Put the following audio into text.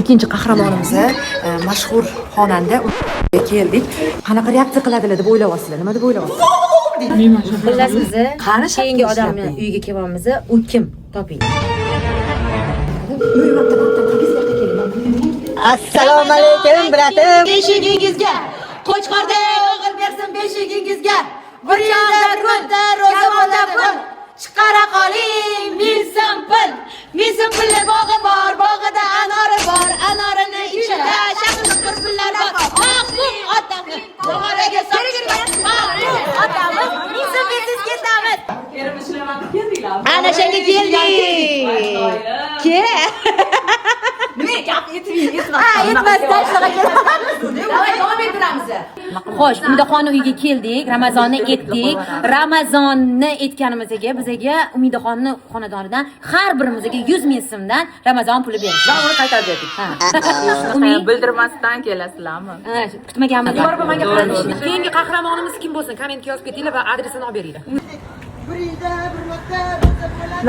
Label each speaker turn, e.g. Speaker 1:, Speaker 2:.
Speaker 1: Ikkinchi qahramonimiz mashhur xonanda keldik. Qanaqa reaksiya qiladilar deb o'ylayapsizlar? Nima deb o'ylayapsizlar?
Speaker 2: Xullas, bizni
Speaker 1: Qani
Speaker 2: keyingi
Speaker 1: shapka
Speaker 2: odamni
Speaker 1: ishlab
Speaker 2: uyiga kelyapmiz. U kim? Toping.
Speaker 3: Assalomu alaykum, брат im.
Speaker 4: Beshigingizga qo'chqorday o'g'il bersin beshigingizga. Bir yilda bir marta ro'za bo'ladi pul. Chiqara qoling 1000 so'm pul. 1000 so'm pulli bog'i bor, bog'ida anori bor, anorini ichida shaqir bir pullar bor. Mahmud otamni tog'oraga solishgan. Mahmud otamiz 1000 so'm bersiz ketamiz. Ana shunga keldik. Ke.
Speaker 1: Nima gap yetmay
Speaker 4: Ha, yetmasdan shunaqa kelamiz.
Speaker 1: Davom ettiramiz.
Speaker 2: Xo'sh, Umidaxonni uyiga keldik, Ramazonni etdik. Ramazonni etganimizga bizaga Umidaxonni xonadonidan har birimizga 100 ming so'mdan Ramazon puli berishdi.
Speaker 5: Va uni qaytarib berdik.
Speaker 2: Ha. Umid,
Speaker 5: Bildirmasdan kelasizlarmi?
Speaker 2: ha, kutmaganmiz.
Speaker 1: Nigor opa, menga qarang. Keyingi qahramonimiz kim bo'lsin? Kommentga yozib ketinglar va adresini olib beringlar.
Speaker 3: Bir yilda bir marta ro'za bo'ladi.